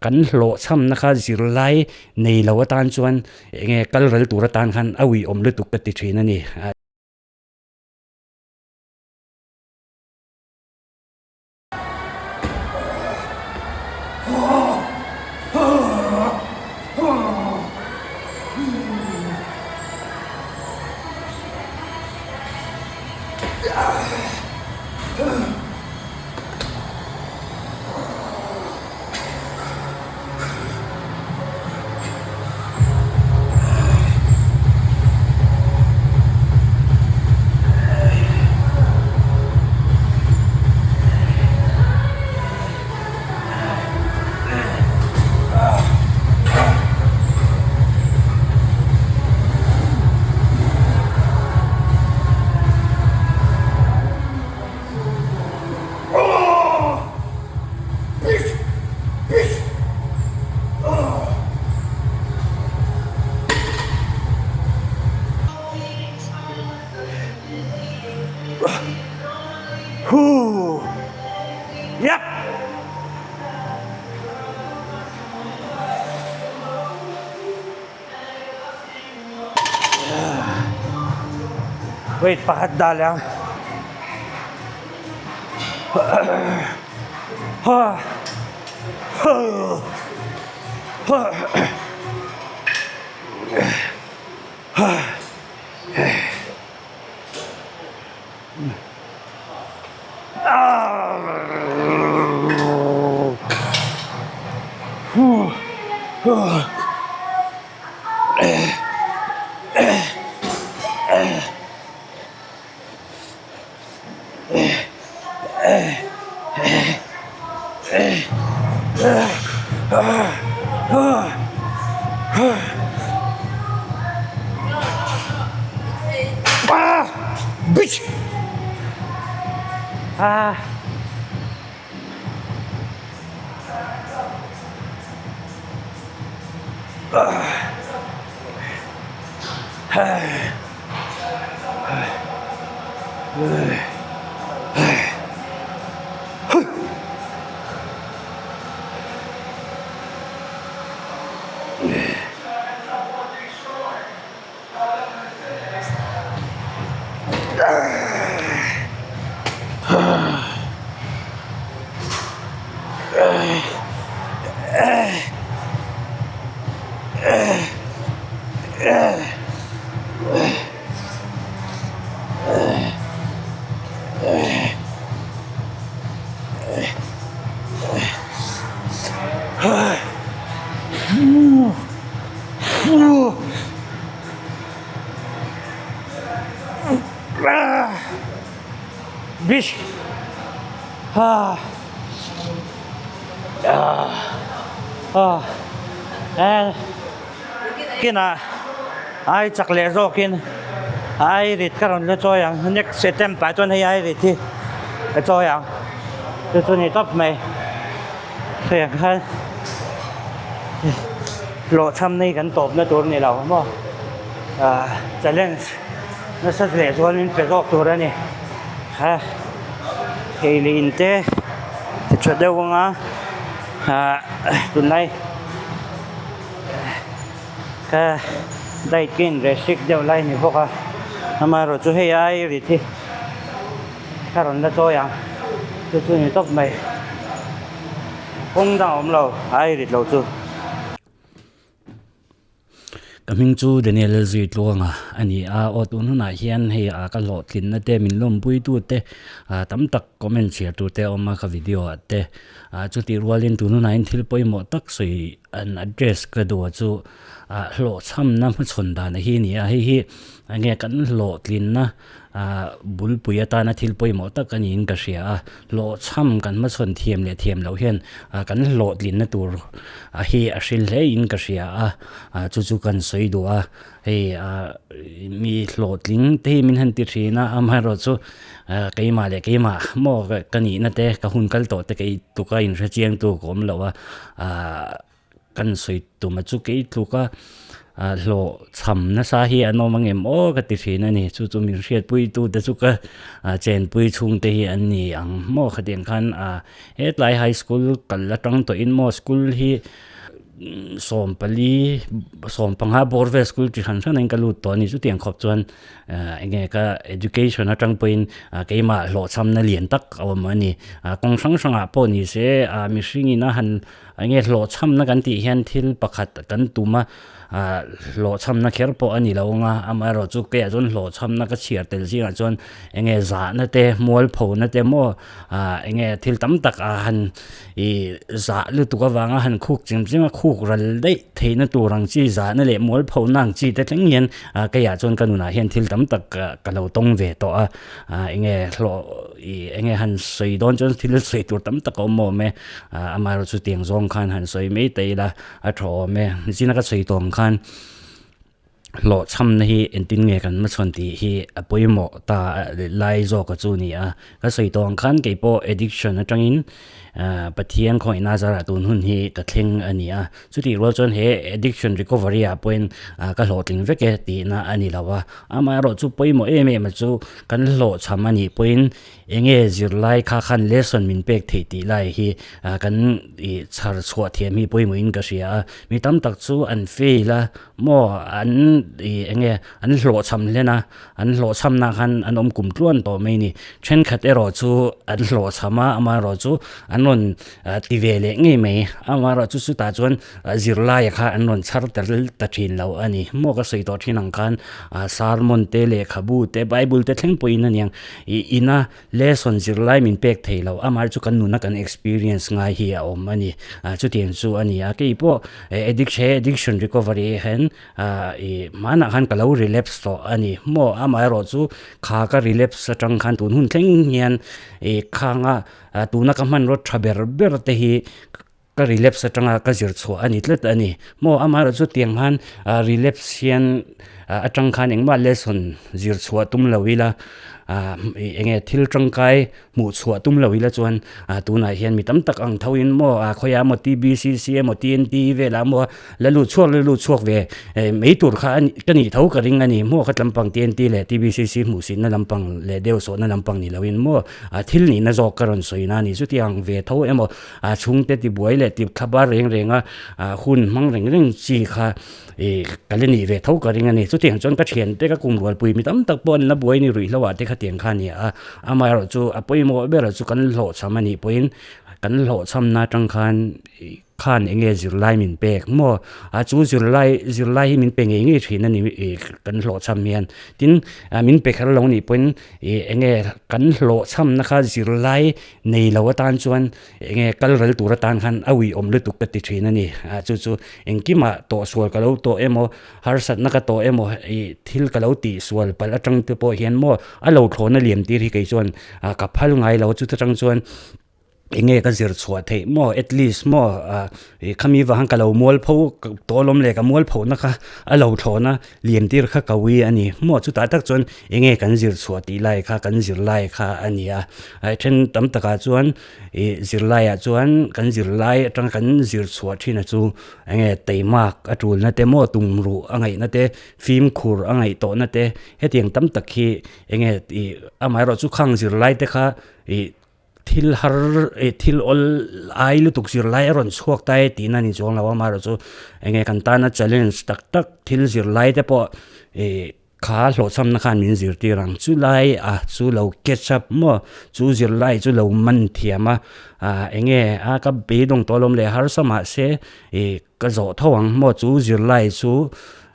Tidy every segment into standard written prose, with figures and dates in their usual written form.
Kan hlawhchhamna kha zirlai nei lo atan chuan eng nge kal ral tur atan khan a uiawm lutuk ka ti thin a ni. Wait pakhat dah leh ang. Bitch! Ah. Bish! Ah! Ah! Eh! Kinah ai chak leh zawkin ai rit ka rawn la chawi ang next attempt ah chuan hei ai rit hi ka chawi ang chu chu ni tawp mai hei ang khan hlawhchham na hi kan tawp na tur a ni lo maw ah challenge nasa leh zual in pe zawk tur a ni ha thei leh in te ti tha deuh anga ah tunlai. Ka diet ka in restrict deuh lai a ni bawk a, amaherawh chu hei ai rit hi ka rawn la chawi ang chu chu a ni tawp mai, kawng dang a awm lo ai rit lo chu. Ka hming chu Daniel Lalzui Tluanga a ni a, aw tun hunah hian hei a ka hlawhtlinna te min lawmpuitu te tam tak comment chhiar tur te a awm a ka video ah te chutih rualin tun hunah hian thil pawimawh tak sawi an address ka duh a chu ah hlawhchhamna hmachhawn dan hi a ni a hei hi enge kan hlawhtlinna ah bulpui atana thil pawimawh tak a niin ka hria a hlawhchham kan hmachhawn thiam leh thiam loh hian ah kan hlawhtlinna tur a hi a hril hle in ka hria a ah chu chu kan sawi duh a hei ah mi hlawhtling te hi min han ti thin a amaherawhchu ah keimah leh keimah maw ka nihna te ka hun kal tawh te kei tuka inhre chiang tu ka awm lo a ah kan sawi tum a chu kei tluka. Hlawh chham nasa hi an awm ang em aw ka ti thin a ni. Chu chu min hriatpui tu te chu ka chenpui chhung te hi an ni ang maw khatiang khan hetlai high school kal atang tawhin maw school hi 14 15 bawr vel school chi hran hran in ka lut tawh a ni. Chutiang khawp chuan eng nge ka education atang pawhin keimah hlawh chhamna lian tak a awm a ni. Kawng hrang hrangah pawh ni se mihringin a han Eng nge hlawhchhamna kan tih hian thil pakhat kan tum a, ah hlawhchhamna kher pawh a ni lo ang a, amaherawh chu keiah chuan hlawhchhamna ka chhiar tel zingah chuan eng nge zahna te mualphona te maw ah eng nge thil tam tak ah han ih zah lutuk avanga han khuk chim chim a khuk ral daih theihna tur ang chi zahna leh mualphona ang chi te thleng hian ah keiah chuan ka nunah hian thil tam tak ka lo tawng ve tawh a, ah eng nge hlawh ih eng nge han sawi dawn chuan thil sawi tur tam tak a awm awm e. Amaherawh chu tiang zawng khan han sawi mai ta ila a tha awm e. Zina ka sawi tawng khan hlawhchhamna hi engtin nge kan hmachhawn tih hi a pawimawh ta lai zawk a chu a ni a. Ka sawi tawng khan kei pawh addiction atangin Pathian khawngaihna zarah tun hun hi ka thleng a ni a. Chutih rual chuan he addiction recovery ah pawhin ka hlawhtling vek e tihna a ni lo a. Amaherawh chu pawimawh em em a chu kan hlawhchham a nih pawhin Enge zirlai kha khan lesson min pek theih tih lai hi kan ih chhar chhuah thiam hi pawimawhin ka hria a, mi tam tak chu an fail a maw an ih enge an hlawhchham hlen a, an hlawhchhamna khan an awm kum tluan tawh mai a ni. Thenkhat erawh chu an hlawhchham a, amaherawh chu an rawn ti ve leh ngei mai, amaherawh chu chutah chuan zirlaia kha an rawn chhar tel ta thin lo a ni. Maw ka sawi tawh thin ang khan sermon te lehkhabu te bible te thleng pawhin a niang. Ih ina lesson zirlai min pek thei lo amah chu kan nuna kan experience ngai hi a awm a ni ah chutiang chu a ni a kei pawh addiction he addiction recovery hian ah ih hmanah khan ka lo relapse tawh a ni maw amaherawh chu kha ka relapse atang khan tun hun thleng hian ih khanga tuna ka hmanraw tha ber ber te hi Ka relapse atanga ka zir chhuah a ni tlat a ni. Maw amaherawh chu tiang khan relapse hian atang khan engmah lesson zir chhuah tum lo ila eng nge thil tangkai hmuh chhuah tum lo ila chuan tunah hian mi tam tak ang tho in maw khawiah emaw TBCC emaw TNT velah emaw la lut chhuak la lut chhuak ve mai tur kha ka nih tho ka ring a ni. Maw ka tlampang TNT leh TBCC hmuhsitna lampang leh deuhsawhna lampang ni loin maw thil nihna zawk ka rawn sawi na a ni. Chutiang ve tho emaw A chhungte tibuai leh tip thlapa reng renga hun hmang reng reng chi kha ih ka la nih ve tho ka ring a ni. Chutiang chuan ka thiante ka kum rualpui mi tam tak pawh an la buai ni ruihhlo ah te khatiang kha a ni a. Amaherawh chu a pawimawh berah chu kan hlawhchham a nih pawhin kan hlawhchhamna atang khan ih khan eng nge zirlai min pek maw? A chu zirlai zirlai hi min pe ngei ngei thin a ni ih kan hlawhchham hian. Tin min pe kher lo nih pawhin ih eng nge kan hlawhchhamna kha zirlai Nei lo atan chuan enge kal rel tur atan khan a uiawm lutuk ka ti thin a ni. Chu chu engkimah tawhsual ka lo tawh emaw, harsatna ka tawh emaw, ih thil ka lo tihsual palh atang te pawh hian maw a lo thlawhna liam tir hi kei chuan ka phal ngai lo. Chuta tang chuan enge ka zir chhuah theih maw at least maw ih khami vang ka lo mualpho tawlawm leh ka mualphohna kha a lo thlawhna liam tir kha ka ui a ni. Maw chutah tak chuan eng nge kan zir chhuah tih lai kha kan zirlai kha a ni a. A then tam takah chuan ih zirlaiah chuan kan zirlai atang kan zir chhuah thin a chu eng nge teimak a tulna te maw tumruh a ngaihna te fimkhur a ngaih tawhna te hetiang tam tak hi eng nge ih amaherawhchu khang zirlai te kha ih Thil har eh thil awl ai lutuk zirlai a rawn chhuak ta e tihna a ni chuang lo a, amaherawhchu eng nge kan tana challenge tak tak thil zirlai te pawh ih kha hlawhchhamna khan min zirtir ang chu lai a chu lo catch up maw chu zirlai chu lo man thiam a ah eng nge a ka beidawng tawh alawm le harsa mahse ih ka zawh tho ang maw chu zirlai chu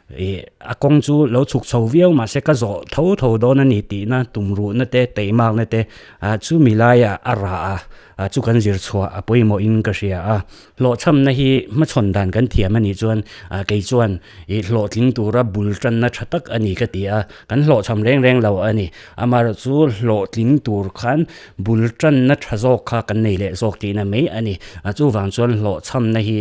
Ih a kawng chu lo chhuk chho viau mahse ka zawh tho tho dawn a ni tihna tumruhna te teimakna te ah chumi laiah a rah a ah chu kan zir chhuah a pawimawhin ka hria a. Hlawhchhamna hi hmachhawn dan kan thiam a nih chuan ah kei chuan ih hlawhtling tura bul tanna tha tak a ni ka ti a, kan hlawhchham reng reng lo a ni. Amaherawh chu hlawhtling tur khan bul tanna tha zawk kha kan nei leh zawk tihna mai a ni. Ah chuvang chuan hlawhchhamna hi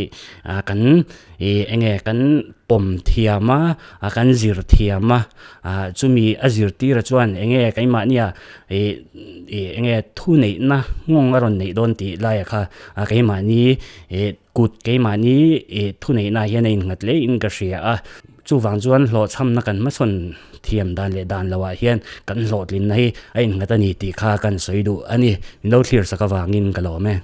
ah kan Ih enge kan pawm thiam a, a kan zir thiam a, ah chumi a zirtir chuan enge keimahnia ih ih enge thu neihna nghawng a rawn neih dawn tih laiah kha a keimahni ih kut keimahni ih thu neihna hian a innghat hle in ka hria a. Chuvang chuan hlawhchhamna kan hmasawn thiam dan leh dan loah hian kan hlawhtlinna hi a innghat a ni tih kha kan sawi duh a ni. Min lo thlir sak avangin ka lawm e.